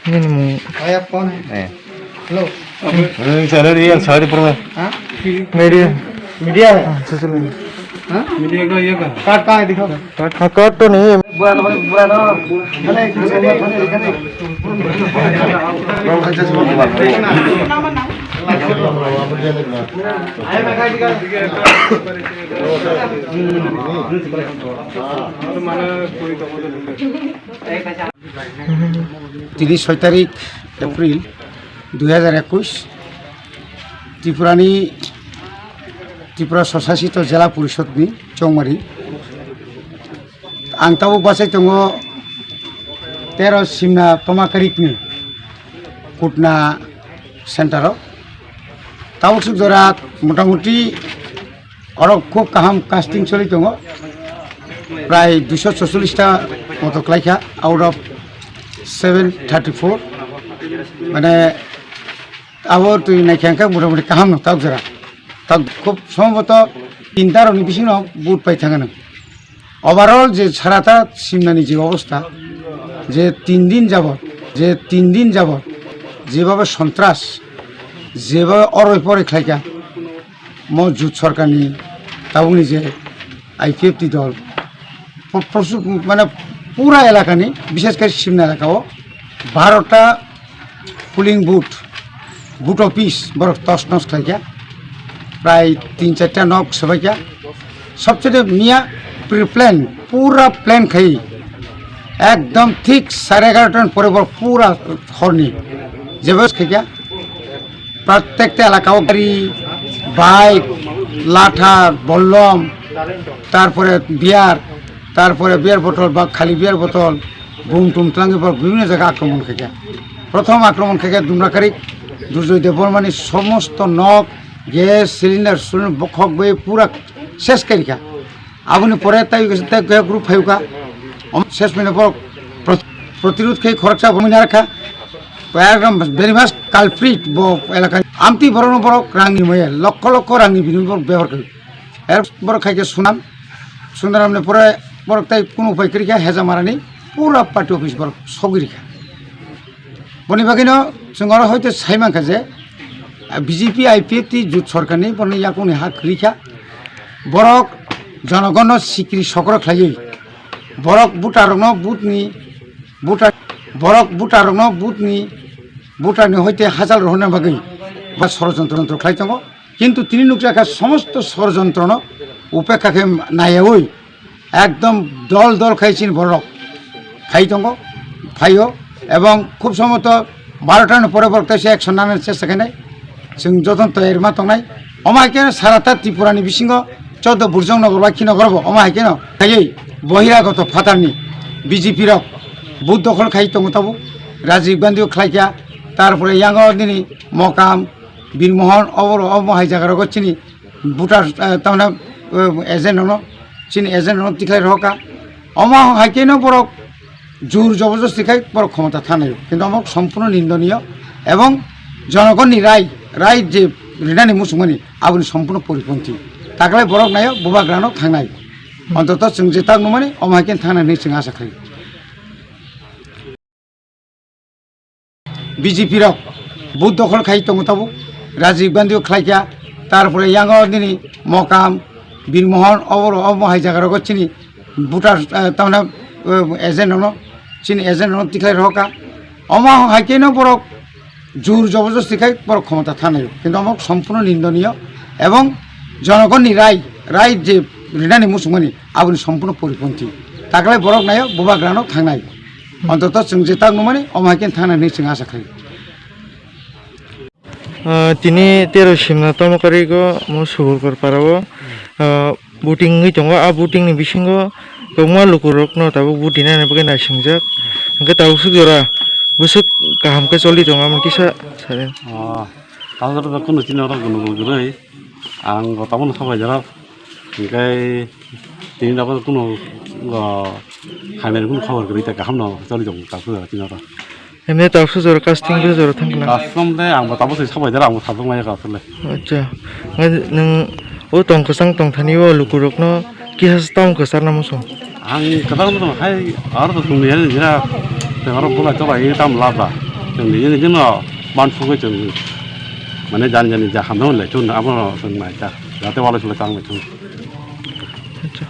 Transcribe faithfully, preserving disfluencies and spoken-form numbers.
Nini mung. भाई, आप कौन है? Eh. हेलो. नहीं, चल रही है, सारी प्रॉब्लम. हाँ? मीडिया. मीडिया है. हाँ, चल, चल. हाँ? मीडिया का ये का? कार्ड कहाँ है, दिखाओ. कार्ड, हाँ, कार्ड तो नहीं है. बुरा ना, बुरा ना. नहीं, नहीं, नहीं, नहीं. Tini soi tarik April dui hajar ekush, Tripurani, Tripura Swsasito Jela Porishod ni Chongmari. Ang tabuk bachai tongo tero Simna Tomakarikni Kutna center o. Tabuk suk jora motamuti oro khub kaham casting choli tongo. Prai duiso chocholish ta moto khlaikha out of seven thirty four. Mane abo twi naikha hwnkhe motamuti kaham no tabuk jora. Tabuk khub somboto tinta rokni bisingo vote pai thangano. Overall je sarata Simnani je obostha, je tin din jabot, je tin din jabot, jebhabe sontras, jebhabe oroi poroi khlaikha, mo jut sorkarni tabukni je I P F T dol, pro-, prosu-, mane pura elakani, bishes kore Simna elakao barota polling booth, booth office borok tos nos khlaikha, prai tin charta nok swbaikha, sobchede miya pre-plan, pura plan khai, ekdom thik sare egarota ni pore borok pura horni jebo khaikha, prottekta elakao gari, bike, latha, bollom, tarpore beer, tarpore beer bottle ba khali beer bottle, bum tum twlangwi borok bibhinno jaga akromon khaikha. Prothom akromon khaikha Dumrakarik Durjoy Debbarmani somosto nok, gas, cylinder, cylinder bokhok bai pura ses khaikha. Aboni pore tai tai khe group phayukha. Om ses mane borok pro-, protirod khai khoroksa bo mane rakha. Ekdom very much culprit bo elaka. Amtwi borokno borok rangni moye lokho lokho rangni bini borok bebohar khai. Er borok khai khe Sunam. Sunam ne pore borok tai kunu upai kwrwi kha Hejamarani pura party office borok sogwi rikha. Boni bagwino chwng oro hoito sai mankha je, ah, B J P I P F T jut sorkarni borokni yakungni ha kwrwi kha. Borok jonogonno sikri sokro khlaiwi borok butarokno butni buta-, borok butarokno butni butarni hoite hachal rohorna bagwi ba sorojontro khlai tongo. Kintu tini nukjakha somosto sorojontrono upekha khe nayaui ekdom dol dol khai chini borok phai tongo, phaio, ebong khub somboto barota ni pore borok teisa action nanani chesta khainai. Chwng jotono toyar ma tongnai. Omo hai khe sarata Tripura ni bisingo chodo Burjong Nogor ba Khinogorago omo hai kheno khaiwi bohiragoto phatarni B J P rok booth dokhol khai tongo tabuk. Rajiv Gandhi o khlaikha, tarpore yango nini Mokam, Birmohon, oboro omo hai jaga rogo chini voter, eh, tamna, eh, agent rokno, chini agent rokno tikhlai rohorkha. Omo hai kheno borok jur joborjosti khai borok khomota thanaio. Kintu omo sompurno nindoniyo ebong jonogonni rai, rai je rinani muchungmani aboni sompurno poriponthi. Taklai borok naio bubagrano thangnai. Ontoto chwng je tak nukmani omo hai kheno thangnai hinwi chwng asa khlaio. B J P rok booth dokhol khai tongo tabuk, Rajiv Gandhi o khlaikha, tarpore yango nini Mokam, Birmohon, oboro omo hai jaga rogo chini voter, eh, tamna, eh, agent rokno, chini agent rokno tikhlai rohorkha. Omo hai kheno borok jur joborjosti khai borok khomota thanaio, kintu omo sompurno nindoniyo ebong jonogonni rai, rai je rinani muchungmani aboni sompurno poriponthi. Taklai borok naio bubagrano thangnai. Ontoto chwng je tak nukmani omo hai khe thangna hinwi chwng asa khlaio. Ah, tini tero Simna Tomokariko mo Suborkar parao, ah, voting wngwi tongo. A voting ni bisingo kwbangma lukurokno tabuk vote rinani bagwi naisingjak. Hwnkhe tabuk swk jora bwswk kaham khe choli tongo, amoni kisa sare. Oh, tabuk jora kunu chini oro gunu gunu gwnwi. Ang bo tabukno sabai jora. Hingke tini dabo kunu, o, hamya ni kunu khobor kwrwi ta kaham no choli tong ta sujaro tini oro. Himne ta sujaro casting sujaro thang kana. Custom de ang bo tabo se sabai dara ang bo sabung maya ka asle. Acha. Nang o tong kwchang tong thani o lukurok no kisa tong kwchar na muchung. Ang kwchar muchung hai aro to sungni ya jira. Te aro bola chola ye tam laba. Chwng nini jino man sugwi chwng mane jani jani ja hamno lai chwng abo chwng nai ta. Jate wala chwla chang lai chwng. Acha.